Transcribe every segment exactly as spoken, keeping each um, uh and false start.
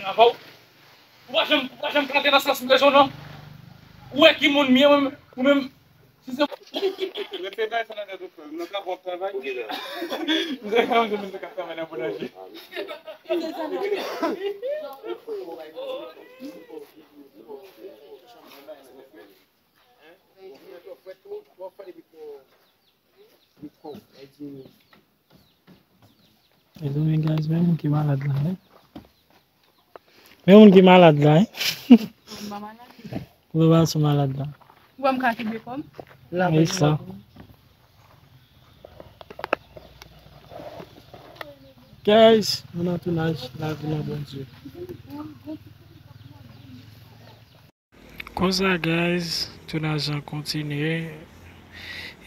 ansanm avè w. Ou pa janm, ou pa janm plante nan sans rezon, non. Ou wè ki moun m ye, ou menm, ou menm, si se... Rete bay sa nan tèt ou, frè m. Nan ka pwòp travay. Mwen se yon moun k ap travay nan boulanje. Mezanmi, guys, men moun ki malad la, wi. Men moun ki malad la, wi. Mwen pa malad. Ou pa sou malad la. Ou wè m ka kenbe kò m? E sa. Guys, nou nan tounaj Lavi nan Bondye. Konsa, guys, tounaj lan kontinye.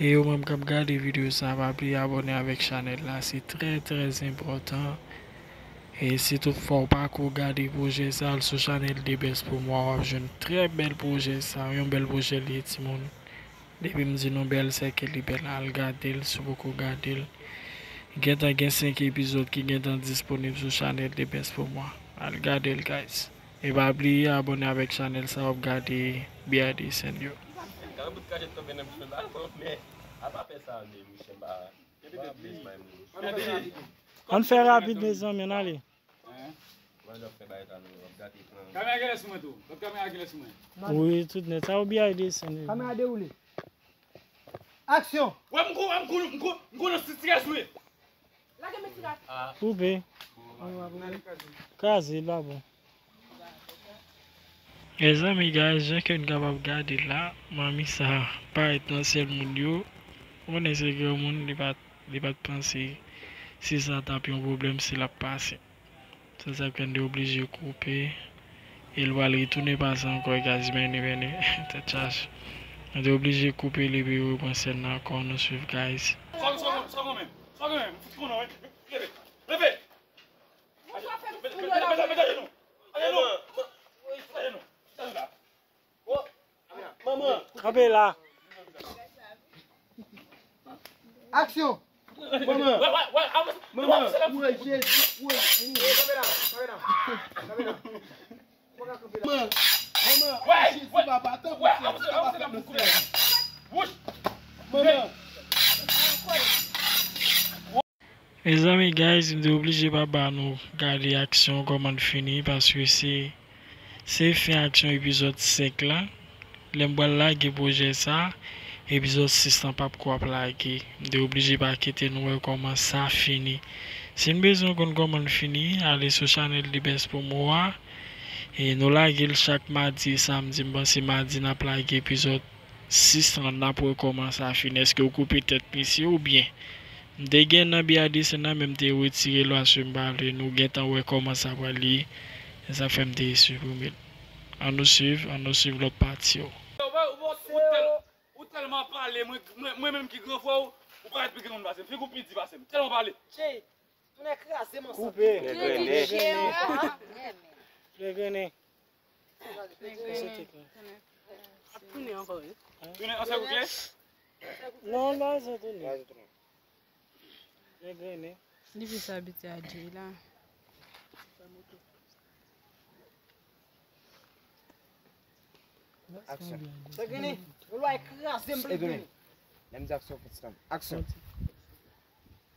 E ou menm k ap gade videyo sa, pa bliye abòne avèk chanèl la. Se trè, trè enpòtan. E si tout fwa w pako gade pwojè sa, al sou chanèl The Best Pour Moi, w ap jwenn trè bèl pwojè sa. Yon bèl pwojè li ye, timoun. Depi m di nou bèl, se ke li bèl. Al gade l si w poko gade l. Gentan gen senk epizòd ki gentan disponib sou chanèl The Best Pour Moi. Al gade l, guys. E pa bliye abòne avèk chanèl sa w ap gade B I D sèn yo. Gade bout kachèt kanpe nan bouch mwen, pa fè, men, a pa fè sa, men, Michel, pa, pa bless my mood. Ann fè rapid, mezanmi, ann ale. Kamera genlè sou mwen tou. Lòt kamera genlè sou mwen. Wi, tout nèt. Sa yo B I D sèn yo. Kamera dewoule. Aksyon! Wè, m kon, m kon, m kon, m kon nan sitiraj wi. Koupe. Kraze l, pa bon. Mezanmi, guys, jan ke n kapab gade la, manmi sa parèt nan syèl moun yo. Ou konnen se granmoun, li pa, li pa t panse si sa t ap yon pwoblèm si l ap pase. Se sa k fè n te oblije koupe. E l pral retounen pase ankò, guys, men, men, tèt chaje. Nou te oblije koupe l epi repran sèn nan ankò, nou swiv, guys. Sa, sa, sa, sa, men. Pa gen anyen, m fout konnen, wi. Leve. Leve. Mete, mete, mete ajenou. Ajenou. Mete ajenou. Mete ajenou la. Manman. Kanpe la. Aksyon. Manman. Manman. Woy, Jezi. Woy. Kanpe la. Kanpe la. Kanpe la. Manman. Manman. Jezi, papa, tanpri, Seyè, si papa fè nou sèvi. Manman. Mezanmi, guys, m te oblije pa ba nou gade aksyon kòman l fini, paske se, se fen aksyon epizòd senk la. Lè m pral lage pwojè sa, epizòd sis lan p ap ko ap lage. M te oblije pa kite nou wè kòman sa fini. Si n bezwen konn kòman l fini, ale sou chanèl The Best Promo a. E nou lage l chak madi e samdi. M panse madi n ap lage epizòd sis lan, n ap wè kòman sa fini. Èske yo koupe tèt misye oubyen? M te gen nan B A D C nan, men m te retire l paske m pa vle nou gentan wè kòman sa pral ye. Se sa k fè m te siprime l. Ann nou swiv, ann nou swiv lòt pati yo. Ou, ou, ou, ou tèl-, ou tèlman pale, mwen, mwen, mwen menm ki gran frè w, ou parèt pi gran moun pase m. Figi w pi di pase m. Tèlman pale. Che, tounen kraze m ansanm. Koupe. Tèt chen an. Fregrennen. Fregrennen. Ap tounen ankò, wi. Tounen ansanm kou kle? Non, l pa bezwen tounen. Fregrennen. Li plis abitye a Jay la. Aksyon. Fregrennen, yon lwa kraze m, Fregrennen. Lè m di aksyon, fè ti tann. Aksyon.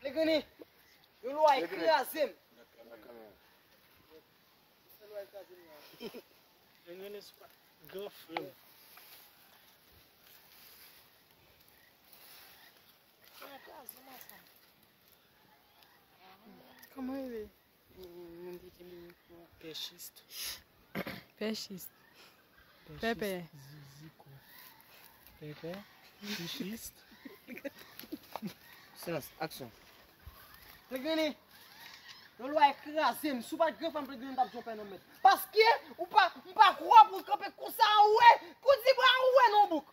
Fregrennen, yon lwa kraze m. Fregrennen se pa gran frè m. Kòman rele? Pèchis. Pèchis. Pèpè. Zizi kwa. Pèpè. Pèchis. Silans, aksyon. Fregrennen, yon lwa kraze m. Si w pa t gran frè m, Fregrennen, m t ap di w pè nan mèd. Paske ou pa, m pa kwè pou w kanpe konsa, ou wè, kou di bra, ou wè nan bouk.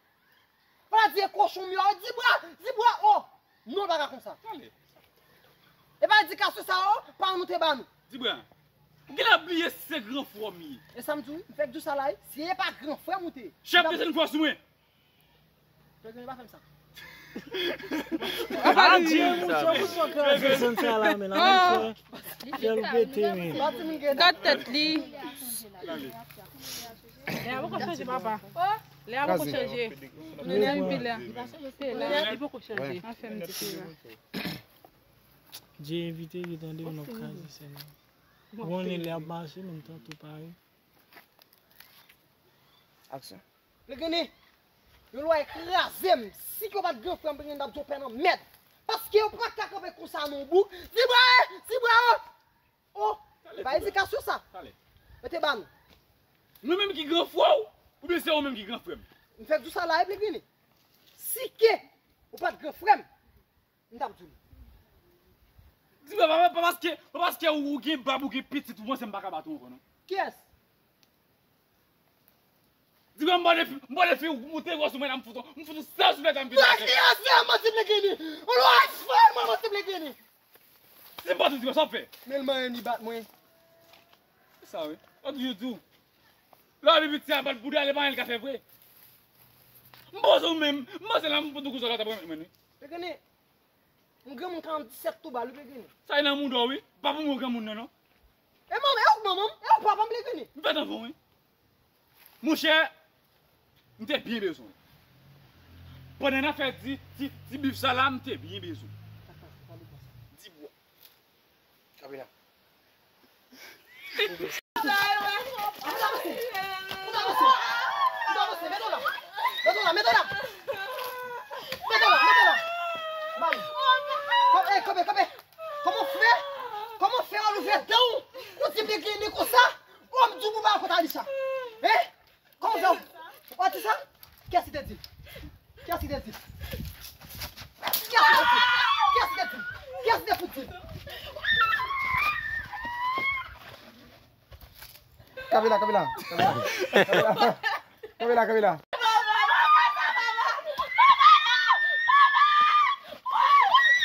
Fò la di e kochon m yo, di bra, di bra, oh! Non, pa ka konsa. Tande. E pa edikasyon sa yo, paran nou te ba nou. Di bra. Ou genlè bliye si se gran frè w m ye. E sa m di w, m fèk di w sa la, wi. Si e pa gran frè m ou te ye. Chèf desann fòs mwen. Fèk nou pa fè m sa. Adye, mouche, mouche, kraze desann sa la, men la, mouche. Fè l pete, men. Gad tèt li. Lè a poko chanje, papa. Lè a poko chanje. Li poko chanje. Anfen, m di pila. Dye evite li, tande, nou kraze, Senyè. Ou konnen lè ap mache, menm tan tou pare. Aksyon. Fregrennen, yon lwa kraze m. Si ke w pa t gran frè m, Fregrennen, m t ap di w pè nan mèd. Paske yo pa ka kanpe konsa non bouk. Di bra, di bra. Oh, e pa edikasyon sa. Yo te ba nou. Nou menm ki gran frè w, oubyen se ou menm ki gran frè m? M fèk di w sa la, e Fregrennen. Si ke ou pa t gran frè m, m t ap di w. Di mwen, pa, pa paske, pa paske ou, ou gen bab, ou gen pitit, ou panse m pa ka bat ou ankò, non. Kiyès? Di mwen, m pale fi, m pale fi, ou moute gwo sou mwen, m fout, m fout sèl sou lèt, m vin atè. Kiyès se manti Fregrennen? Ou lwa fè manti Fregrennen. Si m pa tou di mwen, sa w fè? Men l manyen li bat mwen. Sa, wi. Ou toujou di w. Lè w ap piti a bat bouda, li pa anyen l ka fè vre. M poze w menm, m panse la, m fout ou kout sou la, t ap renmen mwen, wi. Fregrennen. M granmoun karanntisèt tou bal, wi, Fregrennen. Sa e nan mouda w, wi. Pa pou mwen granmoun nan, non. E manman, e ou k manman m, e ou k papa m, Fregrennen. M fèt anvan w, wi. Monchè, m te byen bezwen w. Pandan n ap fè ti, ti, ti bif sa la, m te byen bezwen w. Di bwa. Kanpe la. Mete w la. Mete w la, mete w la. Mete w la, mete w la. Bam. Kanpe, kanpe, kanpe. Kòman w fè? Kòman w fè w al ouvè dan w? Ou di m gen nen konsa? Ou m di w pou ba w kont Alisha. Hein? Kòman w fè w? Ou pa di sa? Kiyès ki te di l? Kiyès ki te di l? Kiyès ki te di l? Kiyès ki te di l? Kiyès ki te fout di l? Kanpe la, kanpe la, kanpe la. Kanpe la, kanpe la.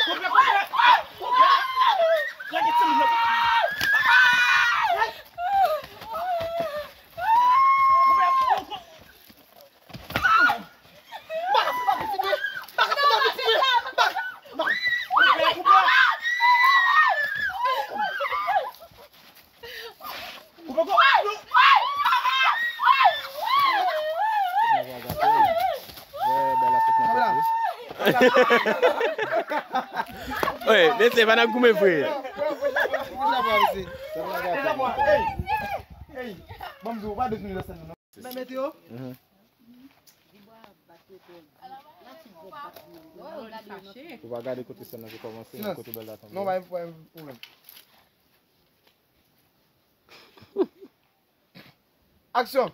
Koupe, koupe. Wi, mesye, pa n ap goumen vre. Hey, hey, ban m di w, pa bezwen nan sèn nan. Mwen mete yo. Ou pa gade kote sèn nan te kòmanse, kote bèl la tonbe. Non, pa gen pwoblèm. Aksyon!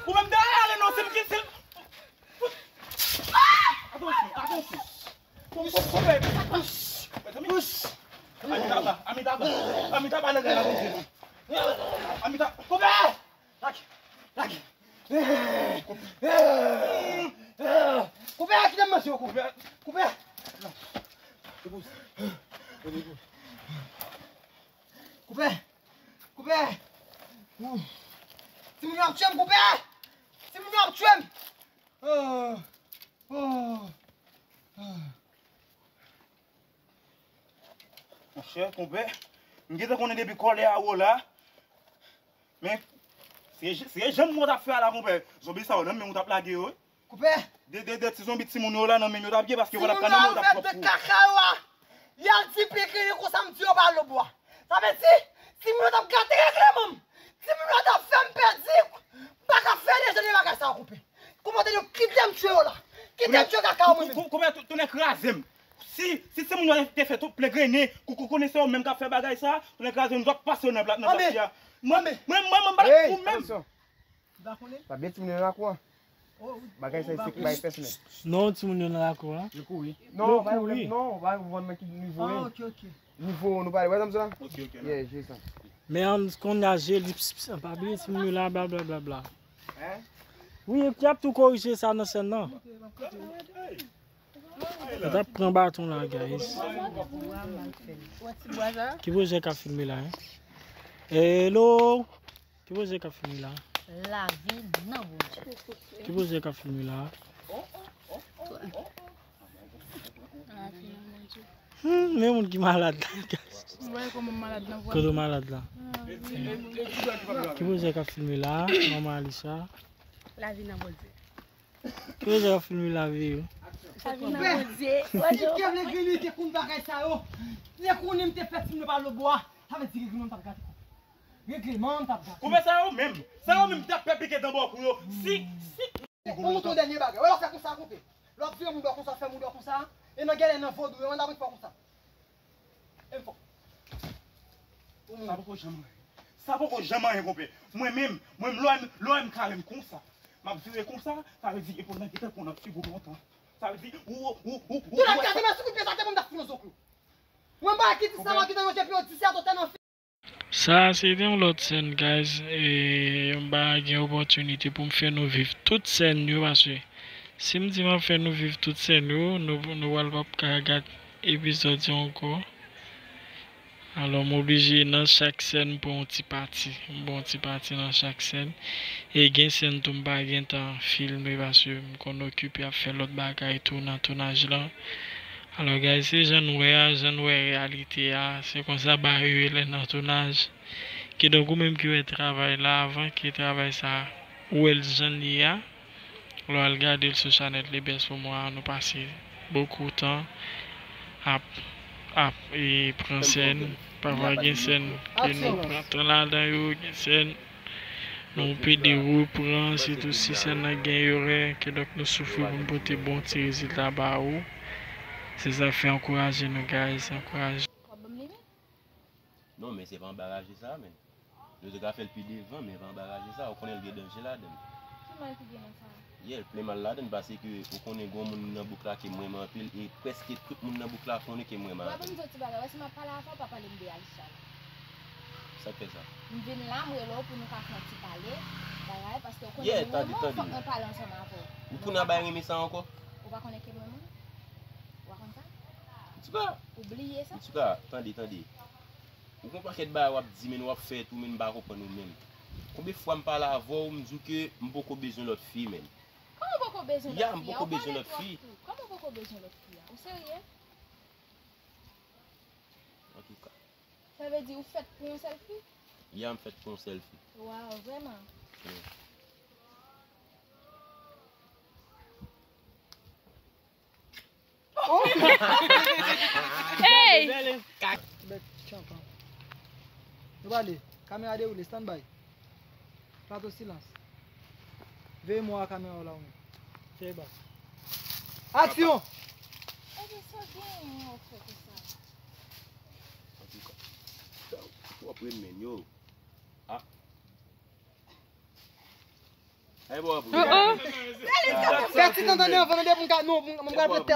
Ou menm dèyè ale non, se m ki se. Atansyon, atansyon. Koupe, koupe. Mezanmi. Amitabha, Amitabha, Amitabha nan gala konje. Amitabha, koupe. Lage, lage. Koupe, kite m manje, koupe. Koupe. Koupe. Koupe. Timoun yo ap tye m, koupe. Timoun yo ap tye m. Oh. Oh. Monchè, konpè, m gentan konnen depi kòlè a ou la. Men, se, se jan m wè w t ap fè a la, konpè. Zonbi sa yo nan men w t ap lage yo, wi. Konpè. De, de, de ti zonbi timoun yo la nan men yo t ap ye, paske yo pa t ap ka nan men w t ap twòp pou. Kaka yo a. Y al di pye grennen konsa m di yo pa lo bwa. Sa vle di, timoun yo t ap gate regleman m. Timoun yo t ap fè m pèdi. M pa ka fè de jan de bagay sa yo, konpè. Kòman w te di w kite m tchwe yo la? Kite m tchwe kaka w mwen menm. Konpè, tonnè kraze m. Si, si timoun yo te fè tout pye grennen, kou, kou konnen se yo menm k ap fè bagay sa, tonnè kraze m, m t ap pase yo nan pla, nan pati a. Mwen, mwen, mwen, mwen, m pa t pou menm. Pa bliye timoun yo nan lakou a. Bagay sa se pou bay pèsonèl. Non, timoun yo nan lakou a. Yo kouri. Non, pa yon pwoblèm, non, pa yon pwoblèm ki nivo. Ah, ok, ok. Nivo nou pale, wè sa m di la? Ok, ok. Yeah, jwe sa. Men an kounye a je li ps ps pa bliye timoun yo la bla bla bla bla. Wi, y ap tou korije sa nan sèn nan. Yo t ap pran baton la, guys. Ki pwojè k ap filme la, hein? Hello! Ki pwojè k ap filme la? Lavi nan Bondye. Ki pwojè k ap filme la? Hmm, men moun ki malad la. Kote w malad la? Ki pwojè k ap filme la? Manman Alisha. Lavi nan Bondye. Ki pwojè k ap filme lavi yo? Lavi nan Bondye. Kite m regle te konn bagay sa yo. Te konnen m te fè timoun yo pa lo bwa. Sa vle di regleman m t ap gate. Regleman m t ap gate. Konpè sa yo menm. Sa yo menm t ap pè pike dan bò kou yo. Si, si. Ou montre yon dènye bagay. Wè lè w fè konsa, konpè. Lè w ap vire moun bò konsa, fè moun bò konsa. E nan gèlè nan vodou, yo manda pou fè konsa. E m fò. Sa poko janm anyen. Sa poko janm anyen, konpè. Mwen menm, mwen menm, lè w wè m, lè w wè m kare m konsa. M ap vire konsa, sa vle di epòl nan gentan pran nan figi w lontan. Sa vle di, ou, ou, ou, ou, ou. Tou lè m gade mwen sou kout pye sa, te mwen m t ap foun nan zoklo. Mwen m pa ki di sa, mwen ki nan yon je pi yo di se atò tè nan fi. Sa a se te yon lòt sèn, guys. E, m pa gen opòtinite pou m fè nou viv tout sèn yo, paske si m di m ap fè nou viv tout sèn yo, nou, nou pral p ap ka gad epizòd yo ankò. Alò, m oblije nan chak sèn, m pran yon ti pati. M pran yon ti pati nan chak sèn. E gen sèn tou m pa gentan filme, paske m konn okipe ap fè lòt bagay tou nan tounaj lan. Alò, guys, se jan n wè a, jan n wè reyalite a, se konsa bagay yo ye lè nan tounaj. Kidonk, ou menm ki wè travay la, avan ke travay sa, ou wè l jan l ye a, lè w al gade l sou chanèl Libès pou mwen an, nou pase bokou tan ap, ap, e, pran sèn. Pafwa gen sèn ke nou pran tan ladan yo, gen sèn nou pede repran, sitou si sèn nan gen erè, kidonk nou soufri pou n pote bon ti rezilta ba ou. Se sa k fè ankouraje nou, guys, ankouraje. W ap ban m li menm? Non, men se pa anba raje sa a, men. Nou te ka fè l pi devan, men pa anba raje sa a, ou konnen l gen danje ladan l. Ki mal ki gen nan sa a? Yeah, l plen mal ladan l, paske ou konnen gen yon moun nan bouk la ke m renmen anpil, e prèske tout moun nan bouk la konnen ke m renmen anpil. W ap ban m di yon ti bagay, wè si m ap pale avè w, pa pale m de Alisha la. Sa k fè sa? M vin la, m rele w pou nou ka fè yon ti pale, bagay, paske ou konnen m renmen w, fòk mwen pale ansanm avè w. Ou tounen ap bay renmen sa ankò? Ou pa konnen ke m renmen w? Ou pa konn sa? Antouka, ou bliye sa? Antouka, tande, tande. Ou gon pakèt bagay w ap di, men w ap fè tou, men m pa konprann ou menm. Konbyen fwa m pale avè w, m di w ke m poko bezwen lòt fi, menm. Kòman w poko bezwen lòt fi a? Ou pale twòp tou. Kòman w poko bezwen lòt fi a? Ou serye? Antouka. Sa vle di ou fèt pou yon sèl fi? Ya, m fèt pou yon sèl fi. Waw, vrèman? Hey! Bèt, tchanpan. Nou pale. Kamera dewoule, stand by. Plato silans. Veye mò a kamera w la ou menm. Tire bal. Aksyon! Ebyen, sa genyen w fè konsa. Antouka, sa w ap renmen yo. Ah. Ay, bon, bon. Fè ti tan tande anvan nou de pou m ka, nou, pou m, pou m ka pran tèt.